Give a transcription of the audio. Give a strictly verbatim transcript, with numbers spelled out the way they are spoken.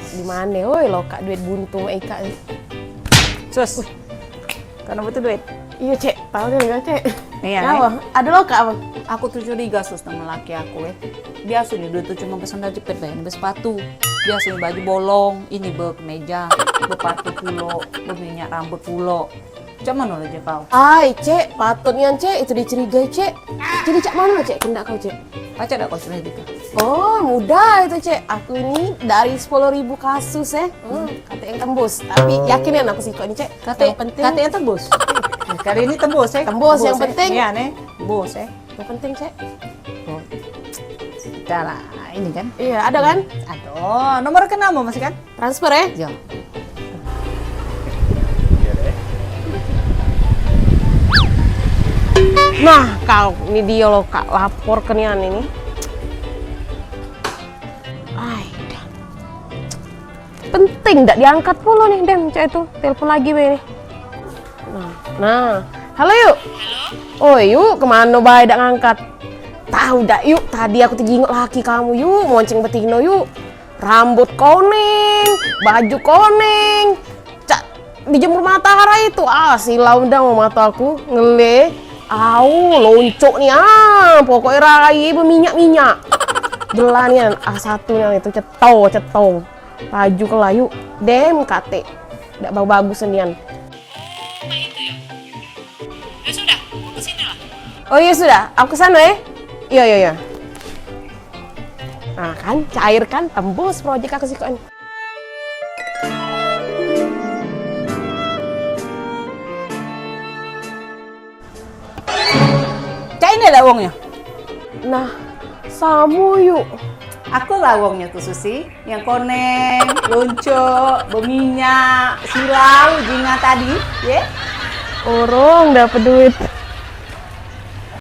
Di mane, woi, lokak duit buntu mak ikak ni. Sus. Kau nak butuh duit? Iyo, Cek. Tahu ni lah, Cek. Iyo, kenapa? Eh? Ada lokak apa? Aku tu curiga, Sus, sama laki aku, eh. Biasanya dia tu cuma besandal jepit, bah, ini besepatu. Biasanya baju bolong, ini bekemeja, bepatu pulo, beminyak rambut pulo. Cak mano lah je kau? Ai, Cek, patut nian, Cek, itu dicurigai, Cek. Jadi cak mano, Cek, kendak kau, Cek? Pacak dak kau curigai? Oh, mudah itu, Cek. Aku ini dari sepuluh ribu kasus, eh. Hmm, kate yang tembus. Tapi yakin nian aku sikok ni, Cek. Kate, yang penting kate yang tembus. Kali ini tembus, eh. Tembus, yang penting. Iya, nih. Tembus, eh. Yang penting, Cek. Oh. Dah lah, ini kan. Iya, ada kan? Aduh, nomor ke nama masih kan? Transfer, eh? Iya. Nah, kau, ini dia lo, Kak, lapor ke nian ini. Ai, dah. Penting dak diangkat pulo nih, dem, cak itu. Telepon lagi be nih. Nah, nah. Halo, Yuk. Halo. Oi, Yuk, kemano bae dak ngangkat? Tahu dak, Yuk, tadi aku tejingok laki kamu, Yuk, monceng betino, Yuk. Rambut koneng, baju koneng. Cak dijemur matahari itu, ah, silau dah mataku, ngele. Au, loncok ni, ah, pokoknya rai beminyak-minyak. Jelah nian, ah, satu nian itu ceto, ceto. Laju ke layu, dem kate. Dak bagus-bagus nian. Oh, mak itu ya? Ya sudah, aku ke sini lah. Oh iya sudah, aku ke sana ya. Iya, iya, iya. Nah kan, cair kan, tembus projek aku sikok ni. Cak ini lah wongnyo. Nah, samo, Yuk. Aku lah wongnyo tu, Susi. Yang koneng, loncok, beminyak, silau, jinga tadi, ye? Orang dapat duit.